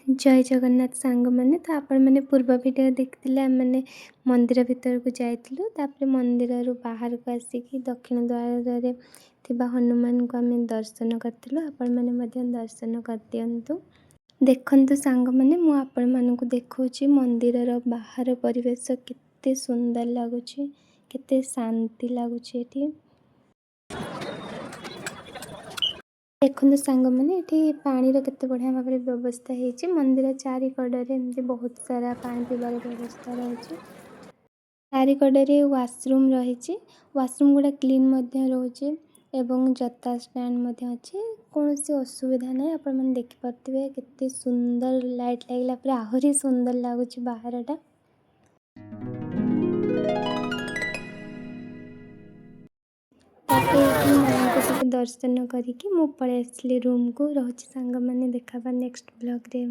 ଜୟ ଜଗନ୍ନାଥ ସାଙ୍ଗମାନେ। ତ ଆପଣମାନେ ପୂର୍ବ ଭିଡ଼ିଓ ଦେଖିଥିଲେ, ଆମେମାନେ ମନ୍ଦିର ଭିତରକୁ ଯାଇଥିଲୁ। ତାପରେ ମନ୍ଦିରରୁ ବାହାରକୁ ଆସିକି ଦକ୍ଷିଣ ଦ୍ୱାରରେ ଥିବା ହନୁମାନଙ୍କୁ ଆମେ ଦର୍ଶନ କରିଥିଲୁ। ଆପଣମାନେ ମଧ୍ୟ ଦର୍ଶନ କରିଦିଅନ୍ତୁ। ଦେଖନ୍ତୁ ସାଙ୍ଗମାନେ, ମୁଁ ଆପଣମାନଙ୍କୁ ଦେଖାଉଛି ମନ୍ଦିରର ବାହାର ପରିବେଶ କେତେ ସୁନ୍ଦର ଲାଗୁଛି, କେତେ ଶାନ୍ତି ଲାଗୁଛି ଏଠି। ଦେଖନ୍ତୁ ସାଙ୍ଗମାନେ, ଏଠି ପାଣିର କେତେ ବଢ଼ିଆ ଭାବରେ ବ୍ୟବସ୍ଥା ହେଇଛି। ମନ୍ଦିର ଚାରିକଡ଼ରେ ଏମିତି ବହୁତ ସାରା ପାଣି ପିଇବାର ବ୍ୟବସ୍ଥା ରହିଛି। ଚାରିକଡ଼ରେ ୱାସରୁମ୍ ରହିଛି। ୱାସରୁମ୍ ଗୁଡ଼ା କ୍ଲିନ୍ ମଧ୍ୟ ରହୁଛି ଏବଂ ଜୋତା ଷ୍ଟାଣ୍ଡ ମଧ୍ୟ ଅଛି। କୌଣସି ଅସୁବିଧା ନାହିଁ। ଆପଣମାନେ ଦେଖିପାରୁଥିବେ କେତେ ସୁନ୍ଦର ଲାଇଟ୍ ଲାଗିଲା ପରେ ଆହୁରି ସୁନ୍ଦର ଲାଗୁଛି ବାହାରଟା। ତାପରେ ଏଇଠି ମାଆଙ୍କୁ ଟିକେ ଦର୍ଶନ କରିକି ମୁଁ ପଳେଇ ଆସିଲି ରୁମ୍କୁ। ରହୁଛି ସାଙ୍ଗମାନେ, ଦେଖା ହେବା ନେକ୍ସଟ ବ୍ଲଗ୍ରେ।